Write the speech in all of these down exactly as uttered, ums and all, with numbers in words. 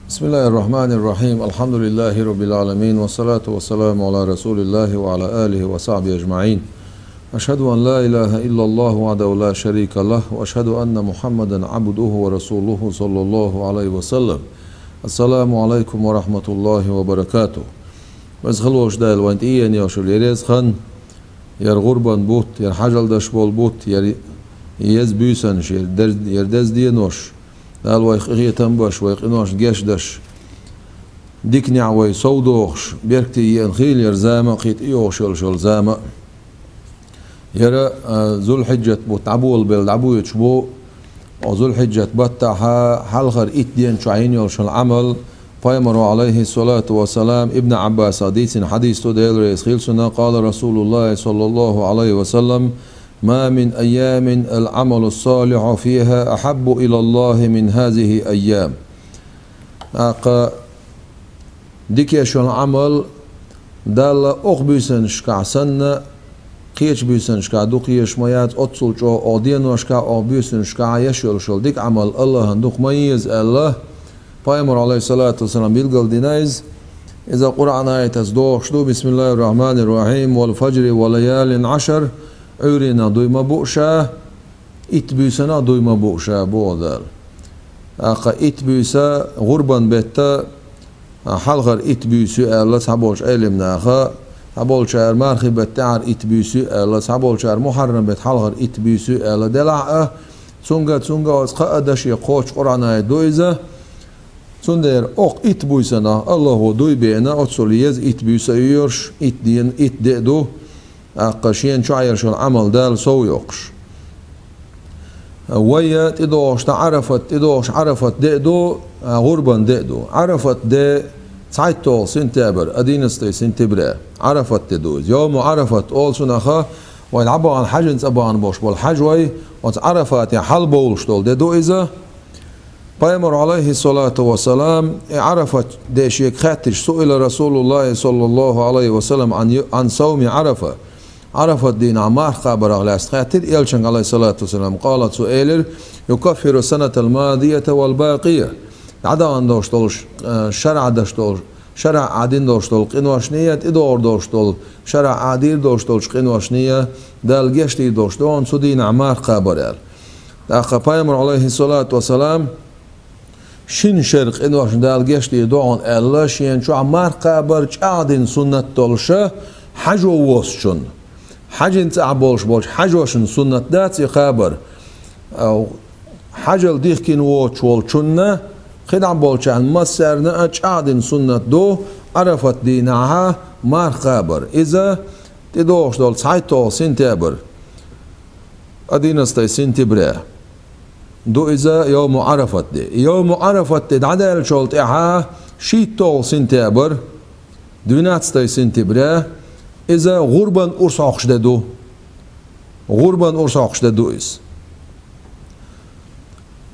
بسم الله الرحمن الرحيم. الحمد لله رب العالمين، والصلاة والسلام على رسول الله وعلى آله وصحبه أجمعين. أشهد أن لا إله إلا الله وحده لا شريك له، وأشهد أن محمدا عبده ورسوله صلى الله عليه وسلم. السلام عليكم ورحمة الله وبركاته. Веза хилволчу Дала вайн тӀеена йолуш йолу я реза хан, я гӀурбан бутт, я хьажал деш болу бутт, я еза буьйсанаш, я дез-, я деза денош, Дала вайх къинхетам беш, вай къиношна гечдеш, диканехь вай совдохуш, беркате еана хийла яра зама а, кхин тӀейогӀуш йолуш йолу зама а. Яра, а, Зулхьиджат бутт дӀаболабелла дӀабоьдуш бу, оцу Зулхьиджат баттахь хьалхара итт ден чохь йина йолуш йолу Ӏамал, Пайхамаро, алейхиссалату вассалам, Ибн Ӏаббаса дийцина хьадис ду, Дела реза хила цунна, къала Расулуллахи, саллаллаху алейхи ва саллам: «Ма мин айямин ал-Ӏамалу ссалихьу фиха ахьаббу илаллахи мин хазихи айям». ТӀаккха дика еш йолу Ӏамал Далла окху буьйсанашкахь санна, кхечу буьйсанашкахь дукха езаш ма яц, оццул чӀогӀа окху деношкахь, окху буьйсанашкахь еш йолуш йолу дика Ӏамал Аллахьан дукха ма еза аьлла, Пайхамаро, алейхиссалату вассалам, билгалдина иза. Иза Къуръан аятаца догӀуш ду: «Бисмиллахир рахманир рахим, вал фаджри ва лаялин ашар», Ӏуьйренах дуй ма бу ша, итт буьйсанах дуй ма бу ша, боху Дала. ТӀаккха итт буьйса гӀурбан бетта, а, хьалхара итт буьйса ю аьлла цхьаболчу Ӏелам наха, цхьаболчара мархи бетта тӀаьхьара итт буьйса ю аьлла, цхьаболчара мухьаррам бетта хьалхара итт буьйса ю аьлла, делахь а, цуьнга, цуьнга оцу кхаа даше кхочу Къуръан аят ду иза. Цундела окху итт буьйсанах Аллахьо дуй беана, оццул еза итт буьйса а йоьрш, итт ден, итт де а ду, тӀаккха шена чохь еш йолу Ӏамал Дала сов йоккхуш. Вай тӀедогӀуш дан Ӏарафат, тӀедогӀуш Ӏарафат де а ду, а, гӀурбан де а ду. Ӏарафат де цхьайтталгӀа сентябрь, одиннадцатое сентября, Ӏарафат де ду иза. Йовму Ӏарафат олу цунах, вай дӀабахана хьаьжин цӀа бахана болуш болу хьаьжой, оцу Ӏарафате хьалабовлуш долу де ду иза. Пайхамаро, алейхиссалату вассалам, и Ӏарафат де шега хаьттича, суила Расулуллахи, саллаллаху алейхи ва саллам, ан ю-, ан сауми Ӏарафа. Ӏарафат дийнахь марха кхабарах лаьцна хаьттира элчанга, алейхиссалату вассалам, къала, цо элира: «Юкаффиру санатал мадията вал бакъия». ДӀадахана долуш долуш, э, шарахь даш долуш, шарахь Ӏадина долуш долу къиношний, тӀедогӀур долуш долу, шарахь Ӏадийр долуш долчу къиношний, Дала гечдийр долуш ду хьуна цу дийнахь марха кхабар аьлла. ТӀаккха Пайхамар, алейхиссалату вассалам, шина шеран къиношна Дала гечдийр ду хьуна аьлла, шена чохь марха кхабар чӀагӀдина суннат долуша, хьажо воцучунна. Хьаьжин цӀахь болуш болчу хьаьжошна суннат дац и кхабар. Ау, хьаьжал дихкина воцуш волчунна, кхидӀа болчарна массарна а чӀагӀдина суннат ду Ӏарафат дийнахьа марха кхабар. Иза тӀедогӀуш долу цхьайтталгӀа сентябрь, одиннадцатое сентября, ду иза йовму Ӏарафат де. Йовму Ӏарафат де дӀадаьллачул тӀаьхьа шийтталгӀа сентябрь, двенадцатое сентября, иза гӀурбан урс хьокхуш де ду. ГӀурбан урс хьокхуш де ду иза.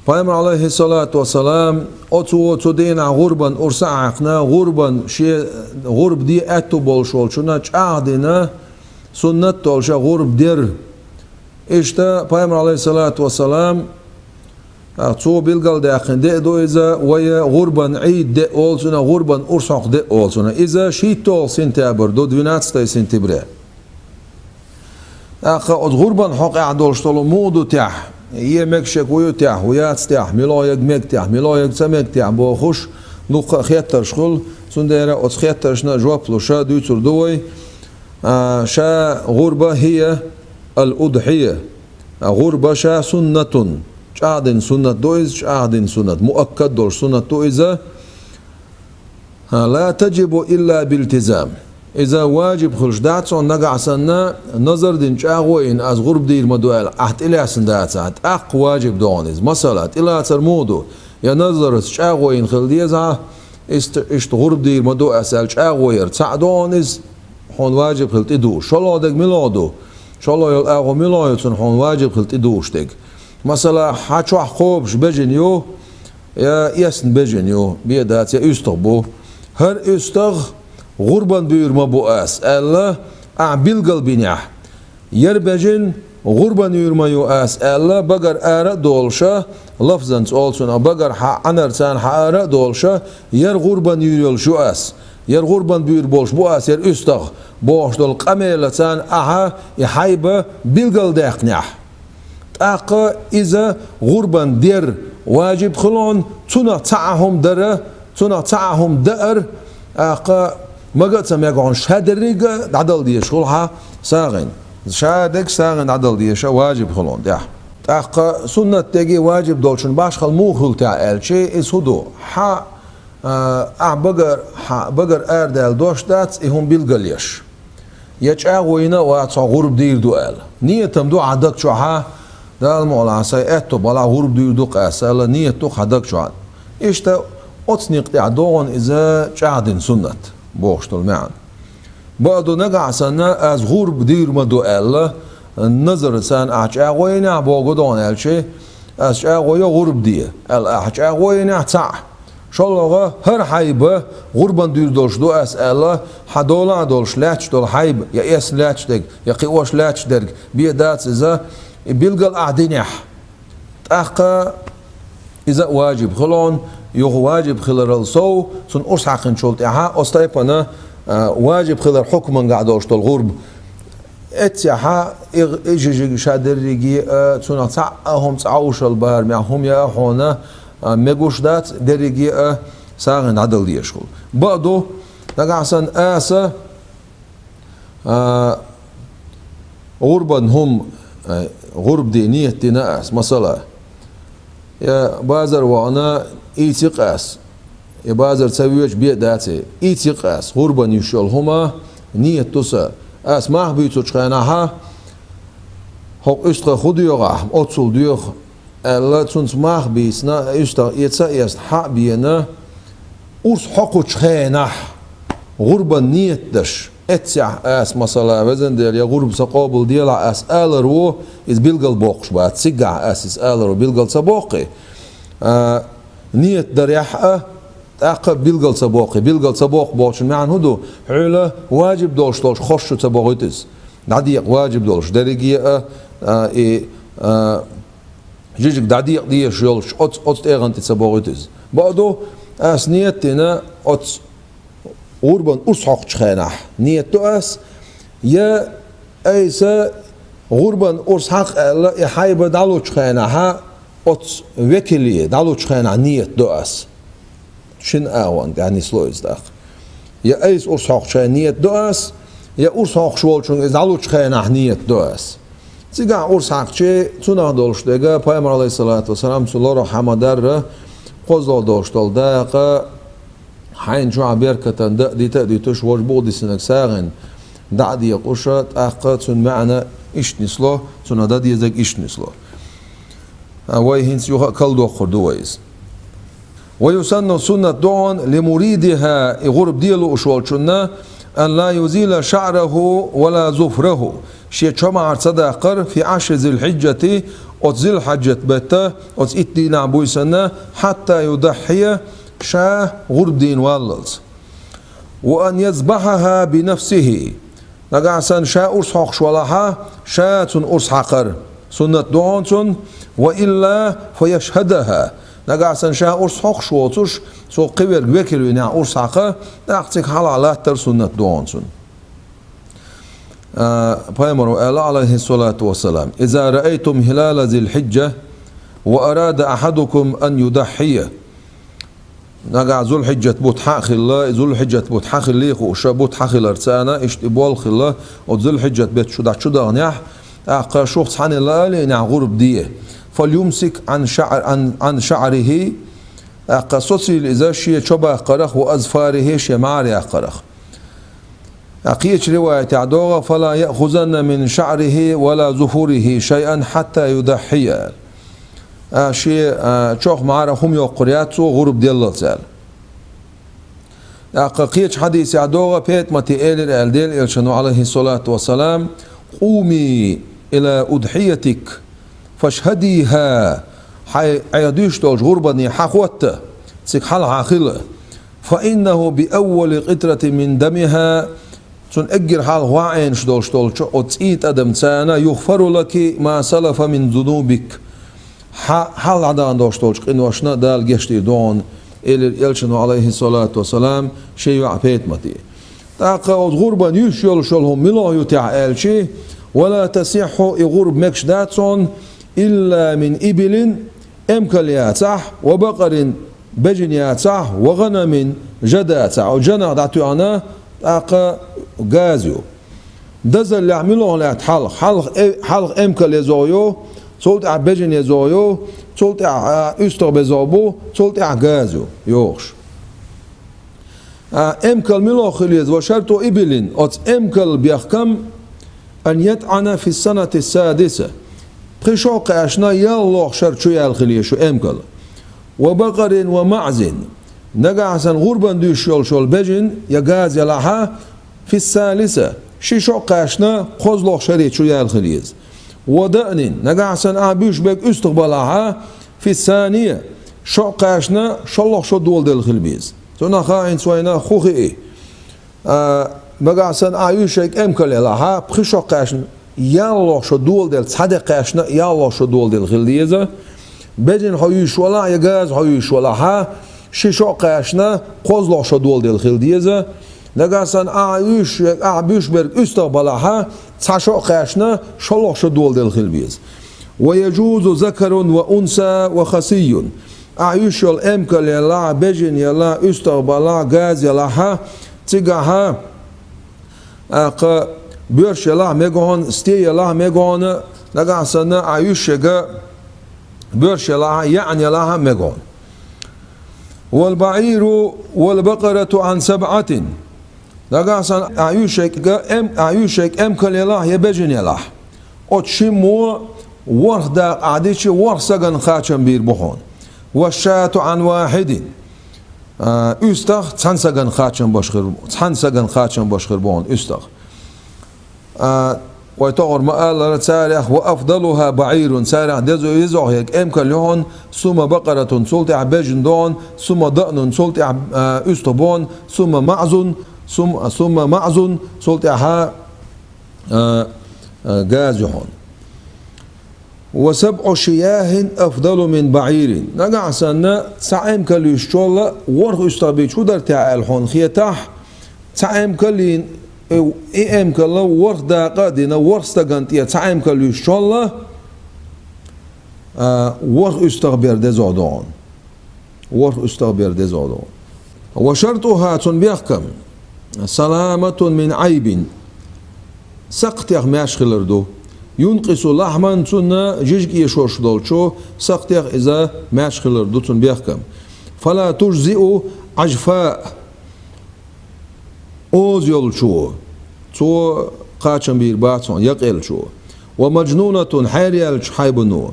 Пайхамар, алейхиссалату вассалам, оцо цу дийнахь гӀурбан урс а хьаькхна, гӀурбан ше-, гӀурба де аьтту болуш волчунна чӀагӀдина суннат долуша гӀурба дера. Иштта Пайхамар, алейхиссалату вассалам, а, цо билгалдаьккхина де а ду иза, вай гӀурбан Ӏийд де а олу цунах, гӀурбан урс хьокху де а олу цунах. Иза шийтталгӀа сентябрь ду, двенадцатое сентября. ТӀаккха оцу гӀурбан хьокъехь долуш долу муха ду техь, е мегаш ерг ву ю техь, ву яц техь, мила ерг мега техь, мила ерг ца мега техь бохуш, дуккха а хеттарш хуьлу, цундела оцу хеттаршна жоп луша дуьйцур ду вай. А, ша гӀурба хӀия ал-удхьия. А, гӀурба ша суннатун. ЧӀагӀдина суннат ду иза, чӀагӀдина суннат. Муаккад долуш суннат ду иза. А, ла таджибу илла билтизам. Иза важиб хуьлуш дац хьуна нагахь санна, назар дина чӀагӀо йина, аз гӀурба дийр ма ду аьлла, ахь тӀелаьцна дацахь, тӀаккха важиб ду хьуна иза. Масала, тӀелацар муха ду? Я назарца чӀагӀо йина хила деза, ист-, иштта гӀурба дийр ма ду ас аьлла чӀагӀо яр цхьаъ ду хьуна иза, хьуна важиб хила тӀедууш. ШолгӀа дерг муьлха ду? ШолгӀа йолу агӀо муьлха ю цунна хьуна важиб хила тӀедууш дерг? Масала, хьан чохь кхобуш бежана ю, я эсна бежана ю, бен дац, я уьстагӀ бу. ХӀара уьстагӀ гӀурбан буьйр ма бу ас аьлла, ахь билгал бинехь, яра бежана гӀурбан юьйр ма ю ас аьлла, багара ара а долуша, Лафзанца олу цунах багара хьа Ӏанар царна хьаара а долуша, яра гӀурбан юьйр йолуш ю ас, яра гӀурбан буьйр болуш бу ас, яра уьстагӀ бохуш долу къамелаца ахьа и хьайба билгалдаьккхинехь. ТӀаккха иза гӀурбан дер важиб хилон, цунах цхьа а хӀума дара, цунах цхьа а хӀума даар, тӀаккха мага а ца мегахьуна ша дерриг а дӀадала дезаш хуьлу хьа сагӀина. Ша дерг сагӀина дӀадала дезаш важиб хилон тӀехь. ТӀаккха суннат дерг важиб долчун башхал муха хуьлу тӀехь аьлчи, иза хӀун ду? Хьа, а, ахь багар, хьа багар арадаьлла дош дац, и хӀума билгалъеш. Я чӀагӀо йина а вац хьо гӀурба дийр ду аьлла. Ниятам ду хьан даг чохьа, Дала мукъ лахь, сайн аьтту балахь гӀурба дийр ду-кх аса аьлла, ният ду хьан даг чохьа. Иштта оцу некъа тӀехь догӀун иза чӀагӀдина суннат, бохуш долу маьӀна. Баа ду нагахь санна, ас гӀурба дийр ма ду аьлла, назар санна ахь чӀагӀо йинехь боху догӀун аьлчи, ас чӀагӀо йо гӀурба де аьлла, ахь чӀагӀо йинехь цхьаъ. ШолгӀа, хӀара хьайба гӀурбан дуьйр долуш ду ас аьлла, хьан долахь а долуш лаьтташ долу хьайба, я эсна лаьтташ дерг, я кхин ош лаьтташ дерг, бен дац иза, и билгал ахь динехь. ТӀаккха иза а важиб хилон, юха важиб хиларал сов, цунна урс хьаькхинчул тӀаьхьа, оцу тайпана, а, важиб хилар хьукмангахь долуш долу гӀурба. Эццехьа, и, и жижиг ша дерриге а, цунах цхьаъ а хӀума цӀа Ӏовшал барамехь хӀума яа хьуна, а, мегуш дац, дерриге а сагӀина дӀадала дезаш хуьлу. Баа ду, нагахь санна аса, а, гӀурбан хӀума, а, гӀурба де ният дина ас, масала, я базар вахана ийци-кх ас, я базар ца воьдуш бен дац, ийци-кх ас, гӀурбан юьш йолу хӀума ният ду сан. Ас мах буьйцучу хенахьа, хӀокху уьстагӀа хӀун доьху ахь, оццул доьху, аьлла, цунца мах бийцина, уьстагӀ эца а эцна, хьа а бена, урс хьокхучу хенахь, гӀурбан ният деш, эццехь аса, масала, везан Дела, я гӀурба сан къобал делахь ас алар ву, иза билгал боккхуш бац, цигахь ас иза алар ву, билгал ца боккхий, а, ният дарехь а, тӀаккха а билгал ца боккхий, билгал ца боккху бохучун маьӀна хӀун ду? Хьуьла важиб долуш долуш хосчу ца бохуьйту иза. ДӀадекъа важиб долуш, дерриге а, а, и, а, жижиг дӀадекъа дезаш йолчу оц-, оцу тӀегӀан тӀе ца бохуьйту иза. Баа ду, ас ният дина оцу гӀурбан урс хьокхучу хенахь, ният ду ас, я айса гӀурбан урс хьакха аьлла, и хьайба дӀалучу хенахьа, оцу векале дӀалучу хенахь ният ду ас. Шина агӀон тӀехь нисло иза тӀаккха. Я айса урс хьокхучу хенахь ният ду ас, я урс хьокхуш волчунга иза дӀалучу хенахь ният ду ас. Цигахь урс хьакхчи, цунах долуш дега, Пайхамар, алейхиссалату вассалам, цу лорах хьама дарра, кхозлагӀа долуш долу дакъа, хьайна чохь беркатан да а дита а дитуш, важа бу дисинарг сагӀина дӀа а декъуша, тӀаккха цуьнан маьӀна иштта нисло, цунах дан дезарг иштта нисло. А, вай хӀинца юха а калдоккхур ду вай иза. Ва юсанну, суннат ду хьуна, ли муридиха, и гӀурба де лууш волчунна, ан ла юзила шаъраху ва ла зуфраху, шен чомахьар ца даккхар, фи ашри зилхьиджати, оцу зилхьаджат бетта, оцу итт дийнахь буьйсанна, хьатта юдаххьия, ша гӀурба дийна валлалц. Ва ан язбахьаха би нафсихи. Нагахь санна ша урс хьокхуш валахьа, ша цунна урс хьакхар суннат ду хьуна цунна, ва илла фа яшхадаха. Нагахь санна ша урс хьокхуш воцуш, цо кхин верг векал винехь урс хьакха, тӀаккха цига хьалха латтар суннат ду хьуна цунна. А, Пайхамаро аьлла, алейхиссалату вассалам: «Иза раайтум хилала зилхьиджа ва арада ахадукум ан юдаххьия». Нагахь зулхьиджат бутт хьа а хилла, зулхьиджат бутт хьа хилла а хууш, бутт хьа хиларца, иштта и болх хилла, оцу зулхьиджат бетта шу дӀа чу даханехь, тӀаккха шух цхьанна лаалийнехь гӀурба де. Фалюмсик ан шаъ-, ан, ан шаърихи, тӀаккха социйла иза шен чо баккхарах, ва азфарихи, шен маьхьар яккхарах. А кхечу риваятехь догӀу: «Фала яъхузанна мин шаърихи ва ла зуфурихи шайъан хьатта юдаххьия». А шен, а, чох маьхьарах хӀума йоккхур яц цо гӀурба деллалц аьлла. ТӀаккха кхечу хьадисехь догӀу, Петамате элира аьлла Делан Элчано, алейхиссалату вассалам: «Къуми ила удхьиятик, фашхадиха», хьайн, хьайн дуьйш долчу гӀурбане хьахӀотта, цига хьалха хила. «Фа иннаху би аввали къитрати мин дамиха», цунна эггара хьалха гӀоӀ Ӏенаш долуш долчу оцу цӀийн тӀадамца, «югӀфару лаки ма салафа мин зунубик». Хьа-, хьалха дӀадахана долуш долчу къиношна Дала гечдийр ду хьуна, элира Элчано, Ӏалайхиссалату вассалам, шен йоӀа ПетӀамате. ТӀаккха оцу гӀурбан юьйш йолуш йолу хӀума муьлха ю техьа аьлча, «Ва ла тасихьхьу», и гӀурба мегаш дац хьуна, «илла мин ибилин», эмкал яцахь, «ва бакъарин», бежана яцахь, «ва гӀанамин», жа дацахь. Оцу жанах дӀатоьхна, тӀаккха газа ю. Дазаллехь муьлха лаьтта хьалха? Хьалха э-, хьалха эмкал еза ю, цул тӀаьхьа бежана еза ю, цул тӀаьхьа, а, уьстагӀ беза бу, цул тӀаьхьа газа ю, йохуш. А, эмкал муьлха хила еза? «Ва шарту ибилин», оцу эмкал бехкам, «ан ятӀана фи санати садиса». Пхи шо кхаьчна ялхалгӀа шарахь чу яьлла хила еза шу эмкал. «Ва бакъарин ва маӀзин». Нагахь санна гӀурбан дуьйш йолуш йолу бежана я газа ялахь, «фи салиса», ши шо кхаьчна кхозлагӀа шарахь чу яьлла хила еза. «Ва даънин», нагахь санна ахь буьйш берг уьстагӀ балахь, «фи сания», шо кхаьчна шоллагӀа шо доладелла хила беза. Цунах хаийна вайна хӀун хии. А, нагахь санна ахь юьйш ерг эмкал ялахь, пхи шо кхаьчна ялхалгӀа шо доладелла, цхьа де кхаьчна ялхалгӀа шо доладелла хила деза. Бежана хьо юьйш валахь я газа хьо юьйш валахь, ши шо кхаьчна кхозлагӀа шо доладелла хила деза. Нагахь санна ахь юьйш, ахь буьйш берг уьстагӀ балахь, цхьа шо кхаьчна шоллагӀа шо доладелла хила беза. «Ва яжузу закарун ва унса ва хасийюн». Ахь юьйш йолу эмкал ялахь, бежана ялахь, уьстагӀ балахь, газа ялахь, цигахь, а, кха, боьрша ялахь мега хьуна, сте ялахь мега хьуна, нагахь санна ахь юьйш ерг боьрша ялахь, яӀни ялахь мега хьуна. «Вал баӀиру вал бакъарату Ӏан сабӀатин». Нагахь санна ахь юьйш ерг эм-, ахь юьйш ерг эмкал ялахь я бежана ялахь, оцу шиммо ворхӀ дакъа ахь дича, ворхӀ сагана кхачам бийр бу хьуна. «Ва шату Ӏан вахьидин». А, уьстагӀ цхьана сагана кхачам беш хир, цхьана сагана кхачам беш хир бу хьуна уьстагӀ. А, вай тохара ма-аллара, царех «ва афдалуха баӀирун», царех дезо-, дезох ерг эмкал ю хьуна, «сумма бакъаратун», цул тӀаьхьа бежана ду хьуна, «сумма даънун», цул тӀаьхьа, а, уьстагӀ бу хьуна, «сумма маӀзун», сум-, «сумма маӀзун», цул тӀаьхьа, а, а, газа ю хьуна. «Ва сабӀу шияхин афдалу мин баӀирин». Нагахь санна цхьа эмкал юьйшучул ворхӀ уьстагӀ бийча хӀун дара техьа аьлла хьуна хетахь, цхьа эмкал йина, и, и эмкал ворхӀ дакъа а дина, ворхӀ стагана тӀера цхьа эмкал юьйшучул, а, ворхӀ уьстагӀ бер дезо ду хьуна. ВорхӀ уьстагӀ бер дезо ду. «Ва шартуха», цуьнан бехкам, «саламатун мин Ӏайбин», сакхтех маьрша хилар ду. «Юнкъису лахьман», цунна жижиг эшош долчу сакхтех иза маьрша хилар ду цунан бехкам. «Фала тужзиу Ӏажфа», оза йолчо, цо кхачам бийр бац хьуна, якъаелчо. «Ва мажнунатун», хьераяьллачу хьайбано.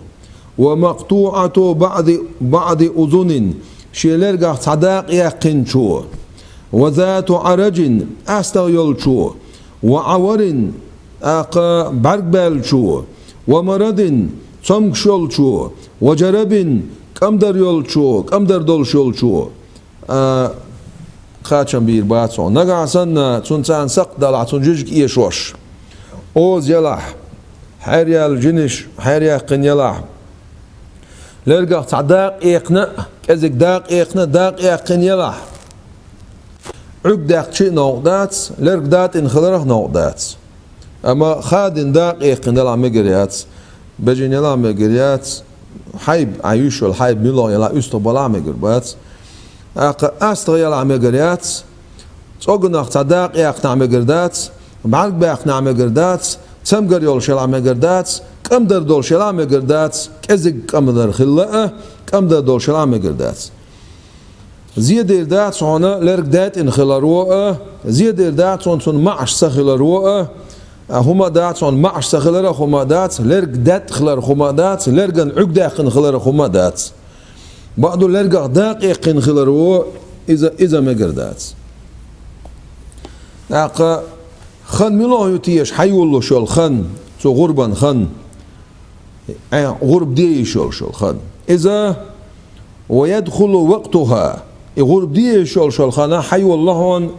«Ва мактуӀату баъди, баъди узунин», шен лергах цхьа дакъа яьккхинчо. «Ва зату Ӏараджин», астагӀа йолчо. «Ва Ӏаварин», тӀаккха бӀаьрг баьллачо. «Ва марадин», цомгуш йолчо. «Ва жарабин», кӀамдар йолчо, кӀамдар долуш йолчо. А, кхачам бийр бац хьуна. Нагахь санна цунна царна сакхт далахь, цунна жижиг эшош, оза ялахь, хьераяьлла жинаш хьераяьккхина ялахь, лергах цхьа дакъа экхна, кӀезиг дакъа экхна, дакъа яьккхина ялахь, Ӏуьрг даьккхича а новкъа дац, лерг датӀина хиларах а новкъа дац. Амма хадина дакъа экхина ялахь мегар яц, бежана ялахь мегар яц, хьайба, ахь юьйш йолу хьайба муьлха ялахь, уьстагӀ балахь мегар бац. ТӀаккха астагӀа ялахь мегар яц, цӀогнах цхьа дакъа яьккхинехь мегар дац, бӀаьрг баьккхинехь мегар дац, цамгар йолуш ялахь мегар дац, кӀамдар долуш ялахь мегар дац, кӀезиг кӀамдар хилла а, кӀамдар долуш ялахь мегар дац. Зен дийр дац хьуна лерг датӀина хиларо а, зен дийр дац хьуна цунна маӀаш ца хиларо а, а, хӀума а дац хьуна маӀаш ца хиларах хӀума а дац, лерг датӀа хиларах хӀума а дац, лерган Ӏуьрг даьккхина хиларах хӀума а дац. Бакъду лергах дакъа эккхина хиларо, иза, иза мегар дац. ТӀаккха хан муьлха ю теша хьайолалуш йолу хан, цу гӀурбан хан? Э, гӀурба де йиш йолуш йолу хан. Иза, «ва ядхулу вакътуха», и гӀурба де йиш йолуш йолу хан хьайолало хьуна,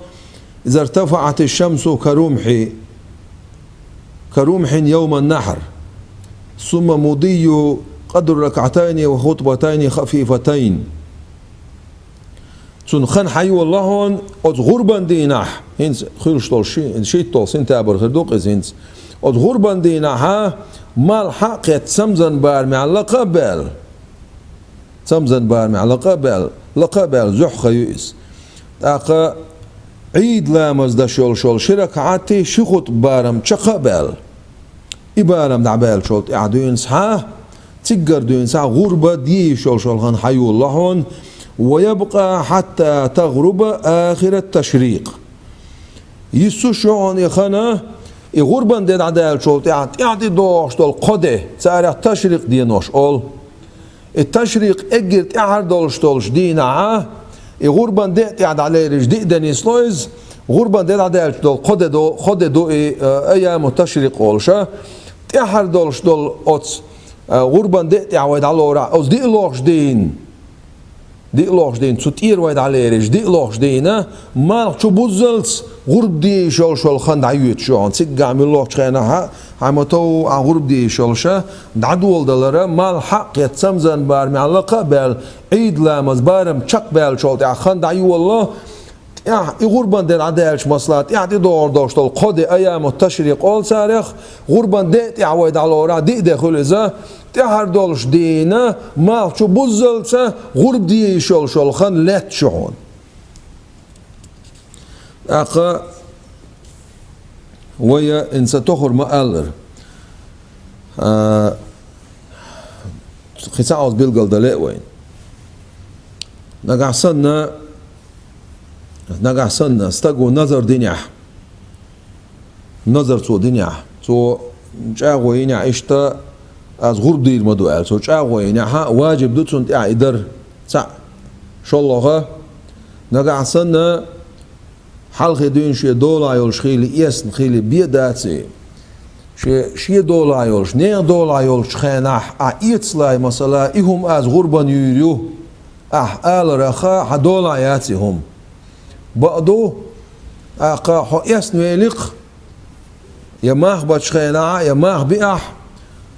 «иза ртафаӀати шамсу карумхьи, карумхьин йовман нахьр, сумма мудийю قدر ركعتين وخطبتين خفيفتين. Цунна хан хьайолалахь хьона оцу гӀурбан дийнахь, хӀинца хуьлуш долу ши-, шийтта долу сентябрь хир ду-кх иза хӀинца. Оцу гӀурбан дийнахьа малх хьа а кхетта, цамзан барамехь лакха а баьлла. Цамзан барамехь лакха а баьлла, лакха а баьлла, зуьхьа хан ю иза. ТӀаккха Ӏийд ламаз деш йолуш йолу ши ракаӀатти ши хутба барам чекх а баьлла. И барам дӀабаьллачул тӀаьхьа дуьйна схьа, циггара дуьйна схьа гӀурба де йиш йолуш йолу хан хьайолалахь хьона, ويبقى حتى تغرب آخر التشريق. Йиссуш ю хьона и хан, и гӀурбан де дӀадаьллачул тӀаьхьа, тӀаьхьа тӀедогӀуш долу кхо де, царех ташрикъ денош олу. И ташрикъ эггара тӀаьхьара долуш долчу дийнахьа, и гӀурбан де а тӀаьхьа дӀалерриш диъ де нисло иза, гӀурбан де дӀадаьлча долу кхо де ду, кхо де ду и, э, айяму ташрикъ олуш. ТӀаьхьара долуш долу оцу, э, гӀурбан де а тӀаьхьа вай дӀалорахь, оцу диъ лохуш дийна, диъ лохуш дийна, цу тӀера вай дӀалерриш, диъ лохуш дийна, малх чу буззалц гӀурба де йиш йолуш йолу хан дӀайоьцуш ю хьуна. Циггахь муьлххачу хенахь а, хьан ма тов, хьан гӀурба де йиш йолуша, дӀадоладалара, малх хьа а кхетта, цамзан барамехь лакха а баьлла, Ӏийд ламаз барам чекхбаьллачул тӀаьхьа хан дӀайолало, тӀаьхьа и гӀурбан де дӀадаьлча, масала, тӀаьхьа тӀедогӀур долуш долу кхо де, айяму ташрикъ олу царех, гӀурбан де а тӀаьхьа вай дӀалорахь, диъ де хуьлу иза, тӀаьхьара долуш дийна, малх чу буззалца гӀурба де йиш йолуш йолу хан лаьтташ ю хьуна. ТӀаккха вай хӀинца тохур ма-аллара. А, кхин цхьа оцу билгал дан лаьа вайна. Нагахь санна, нагахь санна, стага назар динехь, назар цо динехь, цо чӀагӀо йинехь, иштта ас гӀурба дийр ма ду аьлла, цо чӀагӀо йинехь, важиб ду цунна тӀехь и дар. Цхьаъ. ШолгӀа, нагахь санна, хьалхе дуьйна шен долахь йолуш хили, эсна хили, бен дац и. Шен, шен долахь йолуш, нехан долахь йолчу хенахь, ахь эцалахь, масала, и хӀума ас гӀурбан юьйр ю, ахь аларах, хьан долахь яц и хӀума. Бакъ ду, тӀаккха хьо эсна великх, я мах бачу хенахь, я мах биахь,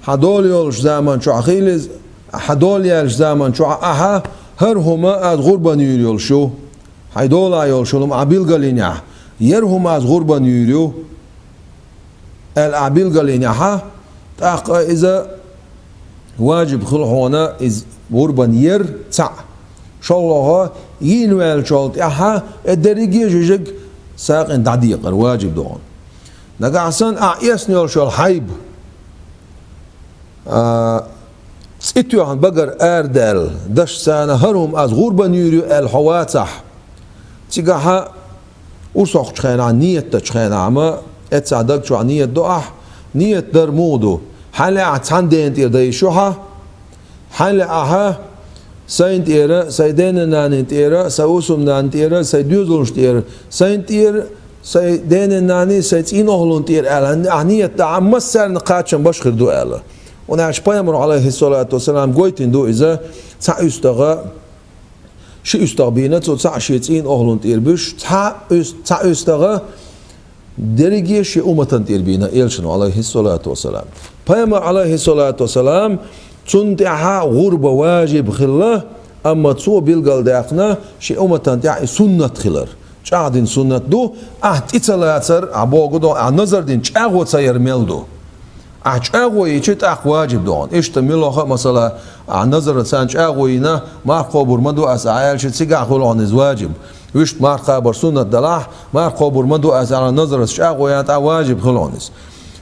хьан дола йолуш заман чохь хилиза, хьан дола яьллачу заман чохь ахьа, хӀара хӀума ас гӀурбан юьйр йолуш ю. Хьайн долахь йолуш йолу хӀума ахь билгалйинехь, хӀара хӀума ас гӀурбан юьйр ю, аьлла ахь билгалйинехь, тӀаккха иза важиб хуьлу хьуна иза гӀурбан яр, цхьаъ. ШолгӀа, йийна ваьллачул тӀаьхьа, э, дерриге а жижиг сагӀина дӀадекъар важиб ду хьуна. Нагахь санна ахь эсна йолуш йолу хьайба, а, цӀе тоьхна багара арадаьлла, дашца цхьана хӀара хӀума ас гӀурбан юьйр ю аьлла хьо вацахь, цигахь урс хьокхучу хенахь, ниет дечу хенахь ма, эццахь даг чохь ниет до ахь, ниет дар муха ду? Хьан лаьа ахь цхьана дена тӀера дан йиш ю хьан? Хьан лаьа ахьа, сайн тӀера, сайн дена-нанна тӀера, сайн усум-нанна тӀера, сайн доьзалшна тӀера, сайн тӀера, сайн дена-нанна, сайн цӀийна охӀлун тӀера аьлла, ахь ниет дахь, массарна кхачам баш хир ду аьлла. ХӀунда аьлча Пайхамар, алейхиссалату вассалам, гойтина ду иза, цхьа уьстагӀа, ши уьстагӀа бийна цо, цхьаъ шен цӀийна охӀлун тӀера буьш, цхьа уьс-, цхьа уьстагӀа дерриге а шен умматан тӀера бийна элчано, алейхиссалату вассалам. Пайхамар, алейхиссалату вассалам, цунна тӀехьа гӀурба важиб хилла, амма цо билгалдаьккхина шен умматан тӀехь и суннат хилар. ЧӀагӀдина суннат ду, ахь тӀе ца лацар, ахь боху ду, ахь назар дина чӀагӀо ца яр мел ду. Ахь чӀагӀо йичи тӀаккха важиб ду хьуна. Иштта муьлхха а масала, ахь назар цхьана чӀагӀо йина, марха кхобур ма ду ас ахь аьлчи, цигахь хуьлу хьуна иза важиб. Вуьшта марха кхабар суннат далахь, марха кхобур ма ду ас аьлла, назар ас чӀагӀо ян тӀаккха важиб хуьлу хьуна иза.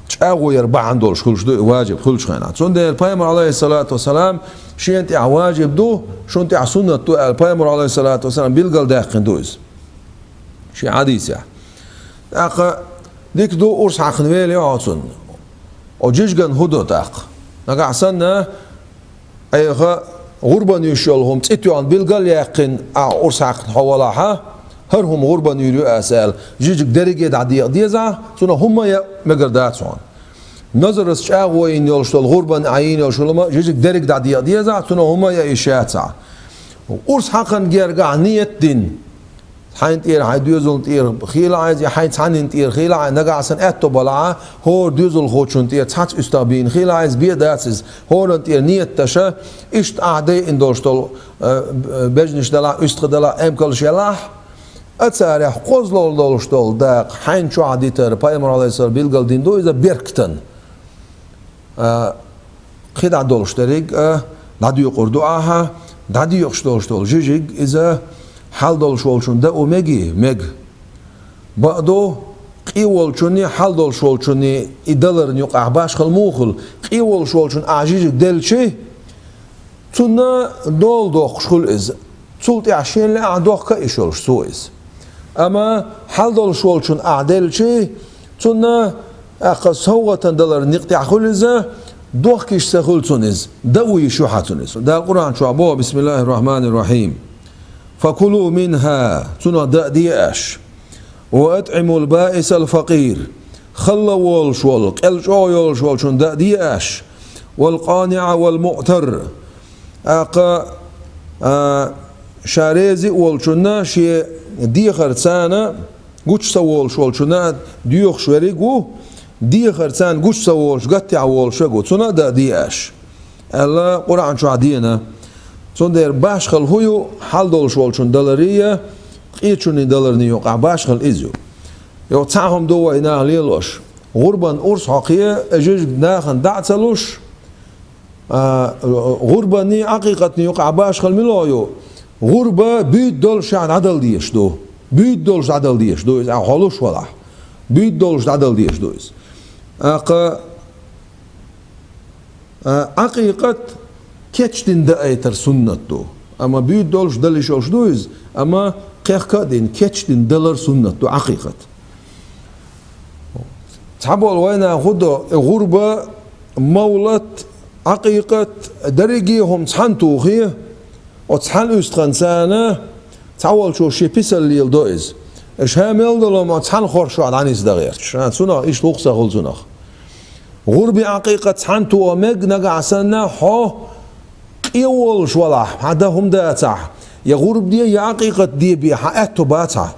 ЧӀагӀо яр бахьана долуш хуьлуш ду и важиб хуьлучу хенахь. Цундела Пайхамар, алейхиссалату вассалам, шена тӀехь важиб ду, шуна тӀехь суннат ду аьлла, Пайхамар, алейхиссалату вассалам, билгалдаьккхина ду иза шен хьадисехь. ТӀаккха дика ду, урс хьаькхна вели хьо цунна. О жижиган хӀун до тӀаккха? Нагахь санна, айхьа гӀурбан юьйш йолу хӀума цӀе тоьхна билгал а яьккхина, ахь урс хьаькхна хьо валахьа, хӀара хӀума гӀурбан юьйр ю ас аьлла, жижиг дерриге а дӀадекъа деза, цунах хӀумма а яа мегар дац хьуна. Назарца чӀагӀо йина йолуш долу гӀурбан ахь йийна йолуш йолу хӀума жижиг дерриг а дӀадекъа деза, цунах хӀумма а яа йиш яц ахь. Урс хьаькхна гергахь ниет дина. Хьайна тӀера, хьайн доьзална тӀера хийла Ӏа иза, я хьайна цхьанна тӀера хийла Ӏа, нагахь санна аьтто бала Ӏа, хӀора доьзалхочунна тӀера цхьацца уьстагӀ бийна хийла Ӏа иза, бе дац иза, хӀоран тӀера нийят деш, иштта ахь дайина долуш долу, э, бежнаш делахь, уьстагӀ делахь, эмкалш елахь, а царех кхозлагӀа долуш долу дакъа хьайна чохь дитар, пайхамар, Ӏалайхиссалам, билгал дина ду иза беркатан. А, кхидӀа долуш дерриг а дӀадоькъур ду ахьа, дӀадоькъуш долуш долу жижиг иза хьал долуш волчун даа меги, мег. Бакъду, къе волчунний, хьал долуш волчунний и даларна юкъахь башхал муха хуьлу, къе волуш волчун ахь жижиг делчи, цунна дола доккхуш хуьлу иза. Цул тӀаьхьа шен лаахь дохка а йиш йолуш цо иза. Амма хьал долуш волчун ахь делчи, цунна тӀаккха совгӀатан далар никъ тӀехь хуьлу иза, дохка йиш ца хуьлу цунна иза, даа йиш ю хьан цунна иза. Дала Къуръан чохь боху: «Бисмиллахир-рахманир-рахим. Факулу минха», цунах даа де аш. «Ва атӀимул баисал факъир». Халла волуш волу, къел чӀогӀа йолуш волчун даа де аш. «Вал къаниӀа вал муътар». ТӀаккха, а, ша реза а волчунна, шен дехар царна гучу ца волуш волчунна доьхуш верг ву, дехар царна гучу ца волуш, гаттехь волуш верг ву, цунна а даа де аш, аьлла Къуръан чохь дена. Цундела башхал хӀун ю хьал долуш волчун даларий, къечунний даларний юкъахь башхал иза ю. Йо, цхьа хӀума ду вай наха лелош. ГӀурбан урс хьокхе, жижиг нахана дӀа а ца луш, а, гӀурбанний, Ӏакъикъатний юкъахь башхал мила ю? ГӀурба буьйда долуш дӀадала дезаш ду. Буьйда долуш дӀадала дезаш ду иза, ахьа хьо луш валахь. Буьйда долуш дӀадала дезаш ду иза. ТӀаккха, а, Ӏакъикъат кечдина даайтар суннат ду. Амма буьйда долуш дала йиш йолуш ду иза, амма кхехка а дина, кечдина далар суннат ду Ӏакъикъат. Цхьаболу вайнаха хӀун до, и гӀурба, мовлат, Ӏакъикъат, дерриге а хӀума цхьаьна тухий, оцу цхьана уьстагӀан царна цхьаволчо шен писал леладо иза. Ша мел долу ма цхьана хоршохь дӀанисдан гӀерташ. Ша цунах иштта гӀуллакх ца хуьлу цунах. ГӀурби Ӏакъикъат цхьаьна тоха мега, нагахь санна хьо къе волуш валахь, хьан дан хӀума дацахь, я гӀурба де, я Ӏакъикъат де бен хьан аьтто бацахь.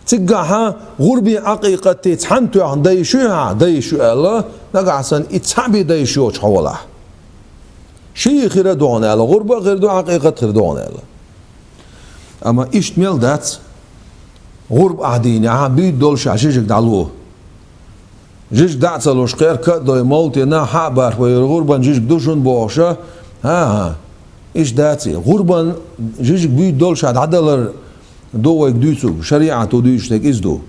Цигахь гӀурби Ӏакъикъатий цхьаьна тоьхна дайш ю хьан, дайш ю аьлла, нагахь санна и цхьаъ бен дайш йоцуш хьо валахь. Ший хир а ду хьуна аьлла, гӀурба а хир ду, Ӏакъикъат а хир ду хьуна аьлла. Амма иштта мел дац, гӀурба ахь дийне, ахьа буьйда долуш ахь жижиг дӀало. Жижиг дӀа а ца луш, кхерка а дой, мовлат йина, хьа а барх вай, гӀурбан жижиг ду шуна бохуша? ХӀан-хӀа. Иштта дац и. ГӀурбан жижиг буьйда долуш ахь дӀадалар ду вайга дуьйцург, шариӀато дуьйцуш дерг иза ду.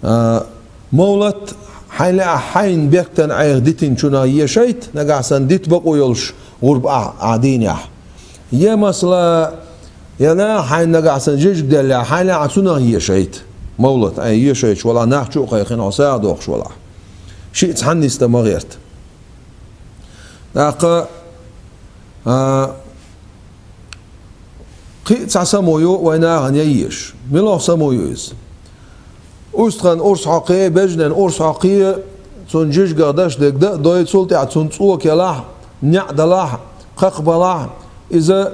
А, мовлат, хьайн лаахь хьайна беркатан Ӏеха дитинчунах ешайта, нагахь санна дита бакъо йолуш гӀурба ахь, ахь дийнехь. Я масала, я наха хьайна нагахь санна жижиг деллехь, хьайн лаахь цунах ешайта. Мовлат, ай, ешайта валахь, нах чу а кхайкхина, хьо сагӀа дохуш валахь. Шиъ цхьанна нисдан ма гӀерта. ТӀаккха, а, кхин а цхьа само ю вай нахана яйеш. Мила само ю иза? УстагӀан урс хьокхий, бежанан урс хьокхий, цунна жижигах даш дерг дан а дой, цул тӀаьхьа цунна цӀока ялахь, неӀ далахь, кхакхабалахь, иза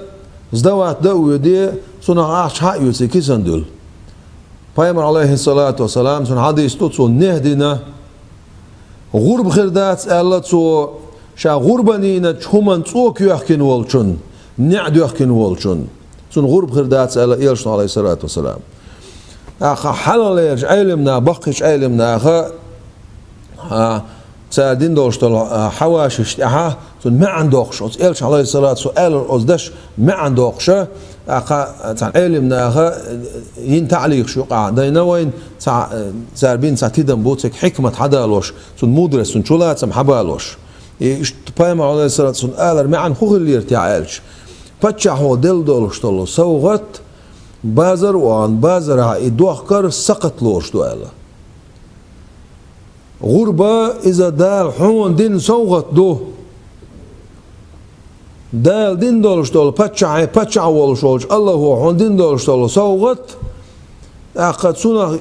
сдавать дан а воьдий, цунах ахча хьа а оьций, кисана дуьллу. Пайхамар, Ӏалайхиссалату вассалам, цунна хьадис ду, цо нехь дина, гӀурба хир дац аьлла цо, ша гӀурбанийн чу хӀуманна цӀока йоьхкина волчун, неӀ доьхкина волчун. Цунна гӀурба хир дац аьлла Элчано, Ӏалайхиссалату вассалам. ТӀаккха хьалхалерчу Ӏелимнаха, баккхийчу Ӏелимнаха, а, цара дина долуш долу, а, хьавашаш тӀехьа, цунна маьӀна доккхуш, оцу Элча, Ӏалайхиссалату вассалам, аьлларг оцу дашан маьӀна доккхуша, тӀаккха цхьана Ӏелимнаха, э, йина таӀликъаш юкъахь дайна вайна, цхьа, э, цара бина цхьа тидам бу, цига хьикмат хьадалош, цунна мудрость, цунна чулацам хьабалош. И иштта пайхамар, Ӏалайхиссалату вассалам, цунна алар маьӀна хӀун хиллера те аьлча, паччахьо делла долуш долу совгӀат, базар а вахана, базарахь и дохкар сакхат лоруш ду аьлла. ГӀурба иза Дала хьуна дина совгӀат ду. Дала дина долуш долу паччахье паччахь волуш волчу АллахӀо хьуна дина долуш долу совгӀат, тӀаккха цунах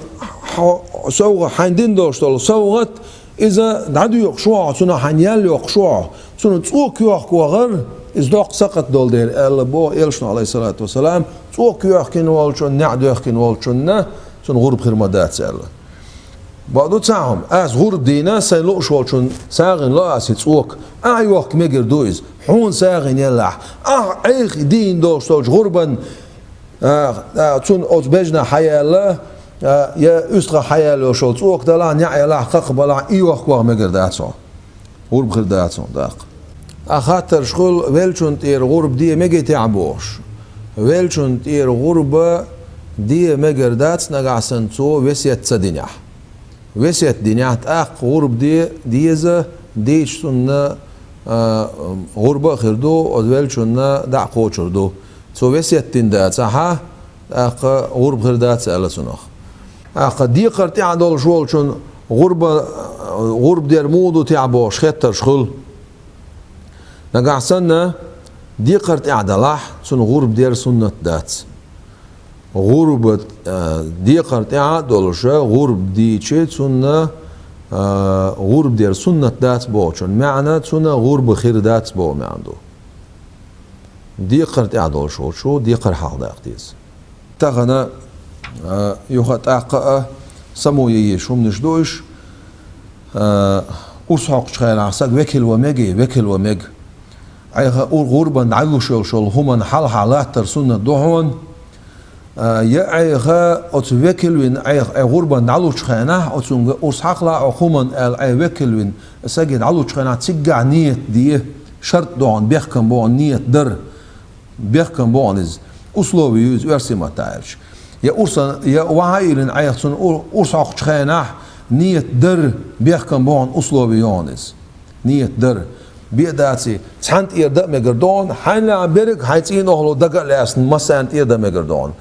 хьо-, совгӀа-, хьайна дина долуш долу совгӀат, иза дӀадоькъуш ву хьо, цунах хьайна ял йоккхуш ву хьо, цунна цӀока йохка вахар, иза доккха сакхат долу дела, аьлла боху Элчано, Ӏалайхиссалату вассалам, ЦӀока йоьхкина волчунна, неӀ доьхкина волчунна, цунна гӀурба хир ма дац аьлла. Бакъду цхьа хӀума, ас гӀурба дийна, сайн лууш волчунна сагӀина ло ас и цӀока. Ахьа йохка мегар ду иза, хьуна сагӀина елахь. Ахьа Ӏайха дийна долуш долчу гӀурбан, а, а, цунна оцу бежнах хьаяьлла, а, я уьстагӀа хьаяьлла йолуш йолу цӀока далахь, неӀ елахь, кхакха балахь, и йохка ваха мегар дац хьо. ГӀурба хир дац хьуна тӀаккха. Ахьа хаттарш хуьлу, веллачунна тӀера гӀурба де мегий техьа бохуш. Веллачунна тӀера гӀурба де мегар дац, нагахь санна цо весет ца динехь. Весет динехь, тӀаккха гӀурба де деза, дийча цунна, а, гӀурба а хир ду, оцу веллачунна дӀа а кхочур ду. Цо весет дина дацахь, тӀаккха гӀурба хир дац аьлла цунах. ТӀаккха декхар тӀехь долуш волчун гӀурба, гӀурба дер муха ду техьа бохуш хеттарш хуьлу. Нагахь санна, декхар тӀехь далахь, цунна гӀурба дер суннат дац. ГӀурба, а, декхар тӀехь а долуш, гӀурба дийча, цунна, а, гӀурба дер суннат дац бохучун маьӀна, цунна гӀурба хир дац боху маьӀна ду. Декхар тӀехь долуш волчу декхар хьалха даккха деза. Тахана, а, юха тӀаккха а само ян езаш хӀуманаш ду уьш. А, урс хьокхучу хенахь саг векал ван мегий, векал ван мега. Ӏайха ур-, гӀурбан дӀалуш йолуш йолу хӀуманна хьалха латтар суннат ду хьуна. А, я Ӏайха оцу векал вина, Ӏайха Ӏай гӀурбан дӀалучу хенахь, оцунга урс хьакхалахь оцу хӀуманна аьлла, Ӏай векал вина саге дӀалучу хенахь, циггахь нийят де, шарт ду хьуна, бехкам бу хьуна нийят дар. Бехкам бу хьуна иза. Условие ю иза оьрсийн маттахь аьлча. Я урсан, я ваха а йиллина Ӏайха цунна ур-, урс хьокхучу хенахь нийят дар, бехкам бу хьуна, условие ю хьуна иза. Нийят дар. Бен а даций, цхьанна тӀера дан а мегар ду хьуна, хьайна лаьа берриг хьайн цӀийнан охӀла дага а лаьцна, массарна тӀера дан мегар ду хьуна.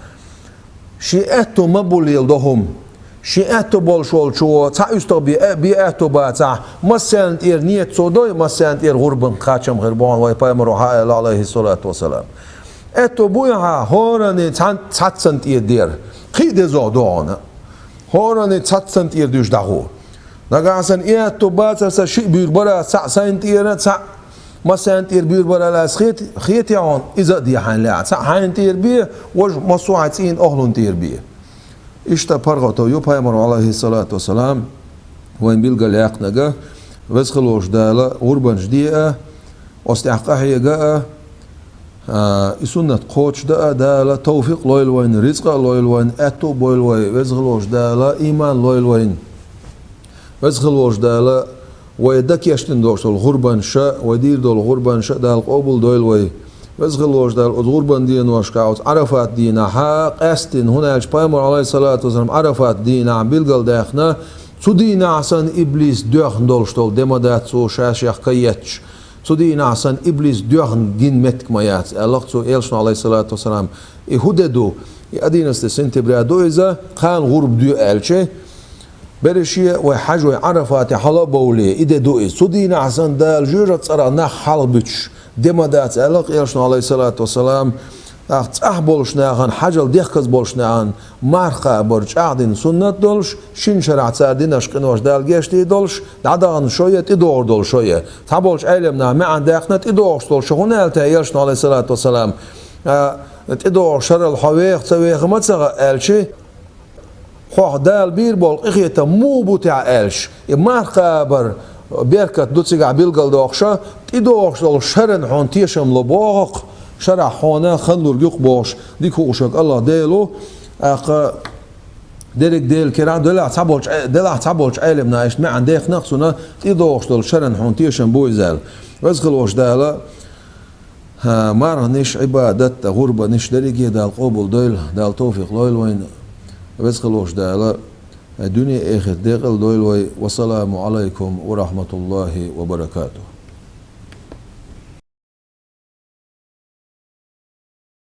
Шен аьтто ма буллийла до хӀума. Шен аьтто болуш волчо цхьа уьстагӀ бе, э, бен аьтто бацахь, массарна тӀера нийят цо дой, массарна тӀера гӀурбан кхачам хир бу хьуна, вай пайхамаро хьан аьлла, Ӏалайхиссалату вассалам. Аьтто буй хьан, хӀоранний цхьан-, цхьаццанна тӀера дер. Кхин а дезагӀа ду хьуна. ХӀоранний цхьаццанна тӀера дуьйш дӀахо. Нагахь санна и аьтто бацар сан шиъ буьйр бара, цхьаъ сайна тӀера, цхьаъ массарна тӀера буьйр бара аьлла ас хет-, хетий хьуна, иза а де хьайна лаьа. Цхьаъ хьайна тӀера бе, важа массо а хьайн цӀийнан охӀлун тӀера бе. Иштта паргӀато ю пайхамаро, Ӏалайхиссалату вассалам, вайн билгалъяьккхинарг, Веза хила волчу Дала гӀурбанаш де а, оцу тӀехь къахьега а, а, и суннат кхочушдан а Дала тавфикъ лойла вайна, рицкъа а лойла вайна, аьтто а бойла вай, Веза хила волчу Дала иман лойла вайна. Веза хила волчу Дала вай дан кечдина долуш долу гӀурбанаш а, вай дийр долу гӀурбанаш а Дала къобал дойла вай. Веза хила волчу Дала оцу гӀурбан деношкахь, оцу Ӏарафат дийнахь а къаьсттина, хӀунда аьлча пайхамаро, Ӏалайхиссалату вассалам, Ӏарафат дийнахь билгалдаьккхина, цу дийнахь санна иблис доьхна долуш долу де ма дац цо ша-шех каетташ. Цу дийнахь санна иблис доьхна гина меттиг ма яц, аьлла-кх цо, элчано, Ӏалайхиссалату вассалам. И хӀун де ду? И одиннадцатое сентября ду иза, кхана гӀурба де аьлча, берриге вай хьажой Ӏарафате хьала а бовлий, и де ду иза. Цу дийнахь санна Дала жоьжахатин цӀарах нах хьалха буьтуш де ма дац, аьлла-кх элчано, Ӏалайхиссалату вассалам. ТӀаккха цӀахь болчу нахана, хьажал дехказа болчу нахана марха кхабар чӀагӀдина суннат долуш, шина шарахь цара динарш, къинош Дала гечдийр долуш, дӀадахана шо я, тӀедогӀур долу шо я. Цхьаболчу Ӏеламнаха маьӀна даьккхина тӀедогӀуш долу шо, хӀунда аьлла те элчано, Ӏалайхиссалату вассалам, а, тӀедогӀуш шарал хьо веха ца веха ма ца гӀа аьлча, хьох Дала бийр болу къинхетам муха бу те аьлча, и марха кхабар беркат ду цигахь билгалдоккхуша, тӀедогӀуш долу шаран хьуна тешам ло боху-кх, шарахь хьуна хан лург ю-кх бохуш, дика хууш верг АллахӀ Дела ву, тӀаккха дерриг Делан кара, делахь цхьаболчу Ӏе-, делахь цхьаболчу Ӏеламнаха иштта маьӀна даьккхина-кх цунна, тӀедогӀуш долу шаран хьуна тешам бу иза аьлла. Веза хила волчу Дала, а, марханаш, Ӏибадат, гӀурбанаш дерриге Дала къобал дойла, Дала тавфикъ лойла вайна. Веза хила волчу Дала дуьне а, эхарт декъал дойла вай. Вассаламу Ӏалайкум ва рахьматуллахӀи ва баракатухӀ.